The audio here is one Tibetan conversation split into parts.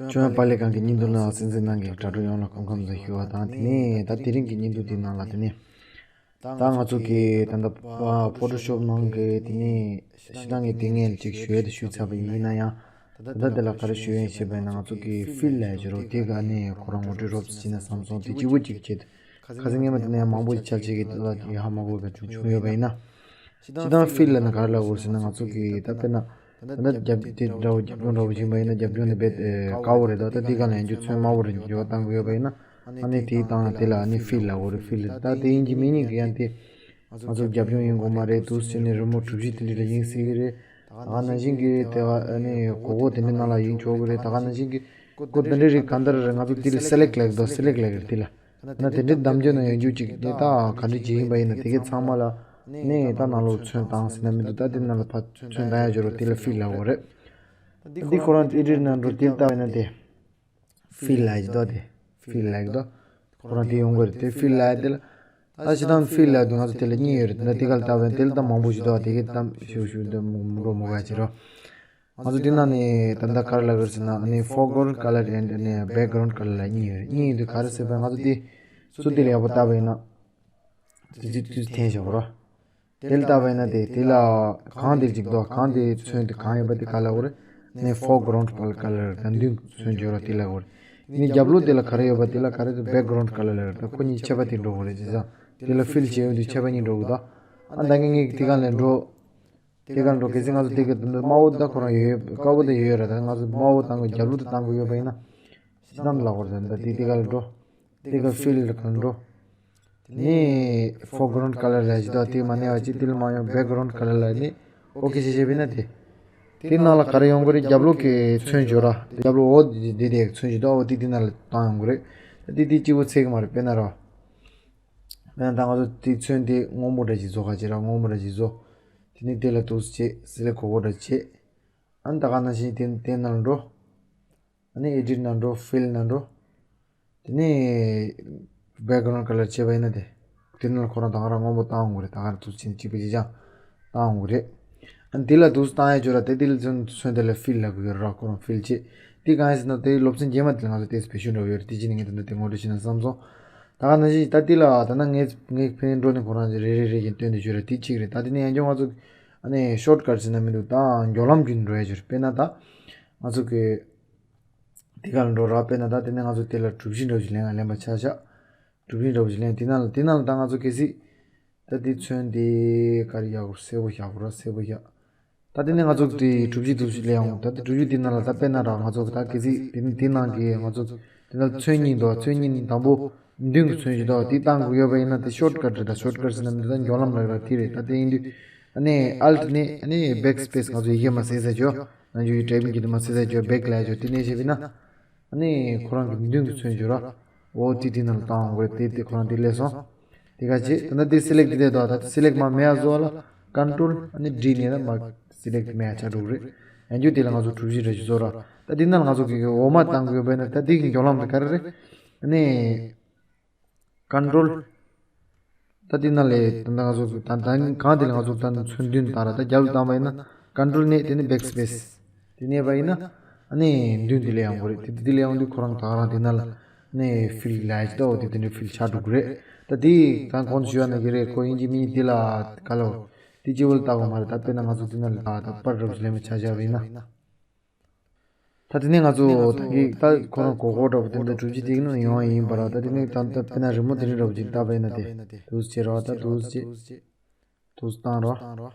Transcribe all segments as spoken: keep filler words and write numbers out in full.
ཆོས་པ་ལི་གང་གི་བརྙན་ཐུང་ནང་གསན་གཟིགས་གནང་མཁན་དྲ་གྲོགས་ཡོངས་ལ་སྐུ་ཁམས་བཟང་ཞུ་བ་དང་། དེ་ནས་ད་དེ་རིང་གི་བརྙན་ཐུང་འདི་ནང་ལ་དེ་ནས་ད་ང་ཚོ་གི་ད་ལྟ་ཕོ་ཊོ་ཤོབ་ནང་གི་དེ་ནས་ཞེ་དྲག་གི་དེ་ངས་ཅིག་ཞུ་ཡས་དེ་ཞུས་ཚར་བ་ཡིན་ན་ཡང་། ད་ལྟ་དེ་ལ་ག་རེ་ཞུ་ཡས་ཞེས་པ་ཡིན་ན། ང་ཚོ་གི་ཕིལ་ལབ་ཡས་ཅིག་རོ། དེ་ག་ནས་ཁོ་རང་ངོ་སྤྲོད་རོབ་ཙམ་བྱས་ན་བསམ་སོང་། དེ་གཅིག་པུ་གཅིག་བྱེད། ཁ་སང་སྔས་མ་དེ་ནས་མང་པོ་ཞིག་ཆ་བྱེད་ཀྱི་དེ་ལ་ཡ་ཧ་མ་གོ་བའི་བྱུང་བྱུང་ཡོད་པ་ཡིན་ན། སྤྱིར་བཏང་ཕིལ་ལབ་ན་ག་རེ་ལབ་དགོས་ཟེར་ན། ང་ཚོ་གི་ད་དཔེར་ན་ད་ལྟ་རྒྱབ་དེ་འདྲ་བོ་རྒྱབ་ལྗོངས་འདྲ་བོ་ཞིག་ཡིན་པ་ཡིན་ན། རྒྱབ་ལྗོངས་དེ་དཔེ་དཀར་པོ་རེད། ད་ད་དེ་ག་ལ་ཡང་རྒྱུ་ཚོན་དམར་པོ་རེ་འཇོག་བཏང་གི་ཡོད་པ་ཡིན་ན། ཨ་ནི་དེའི་སྟེང་ལ་དེ་ལ་ཨ་ནི་ཕིལ་ལབ་དགོས་རེད། ཕིལ་ད་དེ་ཡིན་གཅིག་མིན་གཅིག་གི་ཡང་དེ་ང་ཚོ་རྒྱབ་ལྗོངས་ཡིན་དགོས་མ་རེད། འདུག་སེ་བྱས་ནས་རི་མོ་གྲུ་བཞི་དེ་འདྲ་ལ་ཡིན་སྲིད་ཀྱི་རེད། ད་ག་ནང་བཞིན་གྱི་དེ་ག་ཨ་ནི་སྒོར་སྒོར་དེ་འདྲའི་ནང་ལ་ཡིན་ཆོག་གི་རེད། ད་ག་ནང་བཞིན་གྱི་སྒོར་དེ་འདྲ་རེད། གང་ལྟར་རེད། ང་ཚོ་དེ་ལ་སེ་ལེག་ལབ་ཀྱི་འདུག་སེ་ལེག་ལབ་ཀྱི་རེད། དེ་ལ་ན་དེ་འདྲའི་གདམ་རྒྱུ་ན་ཡང་རྒྱུ་གཅིག་དེ་ད་ག་འདྲ་ཅིག་ཡིན་པ་ཡིན་ན། དེ་གའི་ཚང་མ་ལ་ནས་ད་ནང་ལོགས་ཚོན་བཏང་ཟེར་ན་མི་འདུག་ད་དེ་ནང་ལ་ཕར་ཚོན་བཏང་ཡ་ཅིག་རོ། དེ་ལ་ཕིལ་ལབ་དགོས་རེད། འདི་ཁོ་རང་ཨེ་ཌིཊ་ནང་འགྲོ། དེ་ལ་ལྟ་བ་ཡིན་ན་དེ་ཕིལ་ལབ་ཀྱི་འདུག་དེ་ཕིལ་ལབ་ཀྱི་འདུག་ཁོ་རང་དེ་ཡོང་གི་རེད། དེ་ཕིལ་ལབ་ཡ་དེ་ལ་ད་སྤྱིར་བཏང་ཕིལ་ལབ་དུས་ང་ཚོ་དེ་ལ་གཉིས་ཡོད་རེད། ད་དེ་ག་ལ་ལྟ་བ་ཡིན་ན་དེ་ལ་ད་མང་པོ་ཞིག་འདུག་དེ་གའི་གཏམ་ཞུ་ཞུ་འདི་མི་འགྲོ་མི་དགའ་བྱེད་རོགས། ང་ཚོ་འདི་ནང་ནས་ད་ལྟ་ག་རེ་ལབ་ཀྱི་རེད་ཟེར་ན། ཨ་ནི་ཕོར་གྷ་རའུན་ཌི་ཀ་ལར་ཨེན་ཌི་ཨ་ནི་བེག་གྷ་རའུན་ཌི་ཀ་ལར་ལབ་གཉིས་ཡོད་རེད། གཉིས་ཡོད་དུས་ག་རེ་ཟེར་བ་ཡིན་ན། ང་ཚོ་འདི་ཚུར་འདི་ལ་ཡག་པོ་བལྟས་པ་ཡིན་ན། དེ་ཚོ་དུས་འཐེན་བཞག་རོགས། དེ་ལ་ལྟ་བ་ཡིན་ན་དེ་དེ་ལ་གང་དེ་ཅིག་འདུག་གང་དེ་ཚོན་དེ་གང་ཡོད་པ་དེ་ག་ལབ་དགོས་རེད། ཨ་ནི་ཕོར་གྷ་རའུན་ཌི་ཀ་ལར་ད་མདུན་ཚོན་འཇོག་ར་དེ་ལབ་དགོས་རེད། ཨ་ནི་རྒྱབ་ལོགས་དེ་ལ་ག་རེ་ཡོད་པ་དེ་ལ་ག་རེ་བེག་གྷ་རའུན་ཌི་ཀ་ལར་ལབ་རེད། ད་ཁོ་གཉིས་ཁྱད་པར་དེ་འགྲོ་དགོས་རེད། བྱས་ཙང་དེ་ལ་ཕིལ་བྱས་ཡོང་དུས་ཁྱད་པར་གཉིས་འགྲོ་གི་འདུག་ཨ་ད་ངས་ངས་དེ་ག་ལ་འགྲོ། དེ་ག་ལ་འགྲོ། གལ་སྲིད་ང་ཚོ་དེ་ག་དེ་འདྲ་དམར་པོ་ད་ཁོ་རང་ཡོད་ཡོད། དཀར་པོ་ད་ཡོད་ཡོད་ར། ད་ང་ཚོ་དམར་པོ་བཏང་གི་རྒྱབ་ལོགས་དེ་བཏང་གི་ཡོད་པ་ཡིན་ན། ཅི་ཙམ་ལབ་དགོས་རེད། ད་དེ་དེ་ག་ལ་འགྲོ། དེ་ག་ཕིལ་ལ་ག་འགྲོ། དེ་ནས་ཕོར་གྷ་རའུན་ཌི་ཀ་ལར་ལབ་ཀྱི་འདུག་དེ་མ་གནས་པ་ཅིག་དེ་ལ་མ་ཡོང་། བེག་གྷ་རའུན་ཌི་ཀ་ལར་ལབ་ནས་ཨོ་ཁེ་བྱས་བྱས་པ་ཡིན་ན། དེ་དེ་ནང་ལ་ག་རེ་ཡོང་གི་རེད། རྒྱབ་ལོགས་ཀྱི་ཚོན་འཇོག་ར། རྒྱབ་ལོགས་འོ་དེ་དེ་དེ་ཚོན་འཇོག་འདུག་འོ་དེ་དེ་ནང་ལ་བཏང་ཡོང་གི་རེད། ད་དེ་དེ་གཅིག་པོ་ཚད་ཀྱི་མ་རེད། དཔེར་ན་ར། དཔེར་ན་ད་ང་ཚོ་དེ་ཚོན་དེ་སྔོན་པོ་འདྲ་ཅིག་བཟོ། ག་ཅིག་ར་སྔོན་པོ་འདྲ་ཅིག་བཟོ། དེ་ནས་དེ་ལ་འདུག་སེ་བྱས། སེ་ལེག་གོ་གོ་འདྲ་བྱས། ཨ་ནི་ད་ག་ནང་བཞིན་དེ་དེ་ནང་ལ་འགྲོ། ཨ་ནི་ཨེ་ཌིཊ་ནང་འགྲོ། ཕིལ་ནང་འགྲོ། དེ་ནས་བེག་གྷ་རའུན་ཌི་ཀ་ལར་བྱས་པ་ཡིན་ན་དེ། དེ་ནང་ལ་ཁོ་རང་ད་ག་རང་སྔོན་པོ་བཏང་ཡོང་གི་རེད། ད་ག་རང་འདུག་སེ་བྱས་ནས་གཅིག་པ་གཅིག་རྐྱང་བཏང་ཡོང་གི་རེད། ཨ་ནི་དེ་ལ་འདུག་སེ་བཏང་ཡ་ཅིག་ར། དེ་དེ་ལ་ཚོན་ཚོན་དེ་ལ་ཕིལ་ལབ་ཀྱི་ཡོད་ར། ཁོ་རང་ཕིལ་བྱས། དེ་གང་ཡིན་ཟེར་ན་དེ་སློབ་ཚན་རྗེས་མ་དེ་ལ་ང་ཚོ་ཏོག་ཙམ་བེད་སྤྱོད་འདྲ་བོ་ཡོད་རེད། དེ་བྱས་ནས་ངས་ད་ལྟ་དེ་ངོ་སྤྲོད་བྱས་ན་བསམ་སོང་། ད་ག་ནང་བཞིན་ད་དེ་ལ་ད་ནང་ངས་ངས་ཕན་འགྲོ་ནས་ཁོ་རང་ཚོ་རེ་རེ་རེ་བཞིན་སྟོན་ནས་བརྗོད་ར། དེ་གཅིག་རེད། ད་དེ་ནས་ཡང་བསྐྱར་ང་ཚོ་ཨ་ནི་ཤོཊ་ཀཊ་ཟེར་ན་མི་འདུག་ད་མགྱོགས་ལམ་བརྒྱུད་ནས་འགྲོ་ཡ་ཅིག་རེད། དཔེར་ན་ད་ང་ཚོ་གི་དེ་ག་ལ་འགྲོ་ར། དཔེར་ན་ད་དེ་ནས་ང་ཚོ་དེ་ལ་གྲུ་བཞི་འདྲ་བོ་ཞིག་ལེན་ལེན་པ་ཆ་བཞག་གྲུ་བཞི་འདྲ་བོ་ཞིག་ལེན། དེ་ནང་ལ་དེ་ནང་ལ་ད་ང་ཚོ་གལ་སྲིད་ད་དེ་ཚོན་དེ་ག་རེ་ཡག་པོ་སེར་པོ་བཞག་དགོས་ར། སེར་པོ་བཞག་ད་དེ་ནས་ང་ཚོ་དེ་གྲུ་བཞི་འདྲ་བོ་ཞིག་ལེན་ཡོང་། ད་དེ་གྲུ་བཞི་དེ་ནང་ལ་ད་དཔེར་ན་ར་ང་ཚོ་ད་གལ་སྲིད་དེ་ནི་དེ་ནང་གི་ང་ཚོ་དེ་ནང་ཚོན་གཉིས་འདུག་ཚོན་གཉིས་ནི་དང་པོ་མདུན་གྱི་ཚོན་ཞིག་འདུག་དེ་བཏང་དགོས་ཡོད་པ་ཡིན་ན་དེ་ཤོཊ་ཀཊ་རེད། ད་ཤོཊ་ཀཊ་ཟེར་ན་འདི་ད་མགྱོགས་ལམ་ལབ་ར་དེ་རེད། ད་དེ་ཡིན་དུས་ཨ་ནི་ཨལ་ཊི་ནས་ཨ་ནི་བེག་སི་པེ་སི། ང་ཚོ་ཡི་གེ་མ་གསལ་ས་ཅོ། ནང་ཆོས་ཀྱི་ཊའིབ་གི་དེ་མ་གསལ་ས་ཅོ། བེག་ལབ་ཅོ། དེ་ནས་བྱས་པ་ཡིན་ན། ཨ་ནི་ཁོ་རང་གི་མདུན་གྱི་ཚོན་བྱོས་ར། འོ་དེ་དེ་ནང་ལ་བཏང་དགོས་རེད། དེ་དེ་ཁོ་རང་དེ་སླེབས་སོང་། དེ་ག་བྱེད། ད་ནི་དེ་སེ་ལེག་དེ་དེ་དོ། ད་དེ་སེ་ལེག་མ་མེད་ཡ་བཟོ་བ་ལ་ཀོན་ཊོལ་ཨ་ནི་ཌི་ནས་ད་མ་སེ་ལེག་མེད་ཡ་ཆགས་འགྲོ་གི་རེད། ཡང་རྒྱུ་དེ་ལ་ང་ཚོ་གྲུ་བཞི་འདྲ་ཞིག་བཟོ་ར། ད་དེ་ནང་ལ་ང་ཚོ་གི་འོ་མ་བཏང་དགོས་པས་ན་ད་དེ་གི་མགྱོགས་ལམ་དེ་ག་རེ་རེད། ཨ་ནི། ཀོན་ཊོལ། ད་དེ་ནང་ལས་ད་ང་ཚོ་ད་ད་གང་དེ་ལ་ང་ཚོ་ད་ཚོན་མདུན་བཏང་ར། ད་རྒྱབ་ལ་བཏང་བ་ཡིན་ན་ཀོན་ཊོལ་ནས་དེ་ནས་བེག་སི་པེ་སི། དེ་ནས་པ་ཡིན་ན་ཨ་ནི་མདུན་དེ་ལ་ཡོང་གི་རེད། དེ་དེ་ལ་ཡོང་དུས་ཁོ་རང་ད་ག་རང་དེ་ནང་ལ་ནས་ཕིལ་ལབ་ཡ་ཅིག་འདུག་དེ་དེ་འདྲའི་ཕིལ་ཆགས་འགྲོ་གི་རེད། ད་དེ་ད་གོང་དུ་ཞུས་པ་ནང་བཞིན་རེད། ཁོ་ཡིན་གཅིག་མིན་གཅིག་དེ་ལ་ག་ལ་འོ་དེ་སྤྱི་བོ་ལ་བཏགས་པ་མ་རེད། ད་དཔེར་ན་ང་ཚོ་དེ་ནང་ལ་ད་ད་པར་འདྲ་པོ་ཞིག་ལེན་པ་ཆ་བཞག་པ་ཡིན་ན། ད་དེ་ནས་ང་ཚོ་ད་གི་ད་ཁོ་རང་གོ་གོ་འདྲ་པོ་དེ་འདྲ་གྲུ་བཞི་དེ་གི་ནང་ཡོང་བ་ཡིན་པ་ར། ད་དེ་ནས་ད་ད་དཔེར་ན་རི་མོ་དེ་འདྲ་འདྲ་པོ་ཅིག་བཏགས་པ་ཡིན་ན་དེ་འདུག་སེ་བྱེད་ར། ད་འདུག་སེ་བྱེད། འདུག་སེ་བཏང་ར།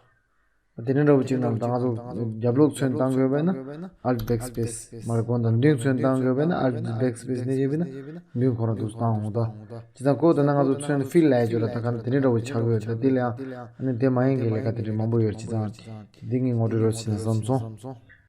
ད་དེ་འདྲ་འདྲ་པོ་ཅིག་ནང་ད་ང་ཚོ་རྒྱབ་ལོགས་ཚོན་བཏང་དགོས་པ་ཡིན་ན་ཨལ་ཊི་བེག་སི་པེ་སི། མར་གོང་དང་མདུན་ཚོན་བཏང་དགོས་པ་ཡིན་ན་ཨལ་ཊི་བེག་སི་པེ་སི་ནས་བྱས་པ་ཡིན་ན་མདུན་ཁོ་རང་འདུག་སེ་བཏང་འོང་། ད་ཇི་ལྟར་གོ་ད་ན་ང་ཚོ་ཚོན་ཕིལ་ལབ་ཡ་ཅིག་ཡོད་ར། ད་ག་ནས་དེ་འདྲ་འདྲ་པོ་ཆགས་ཀྱི་ཡོད། ད་དེ་ལ་ཡང་ཨ་ནི་དེ་མ་ཡིན་གྱི་ལས་ཀ་དེ་འདྲ་མང་པོ་ཡོད་རེད། ཇི་ལྟར་འདི་ངས་ངོ་སྤྲོད་རོགས་བྱས་ན་བསམ་སོང་།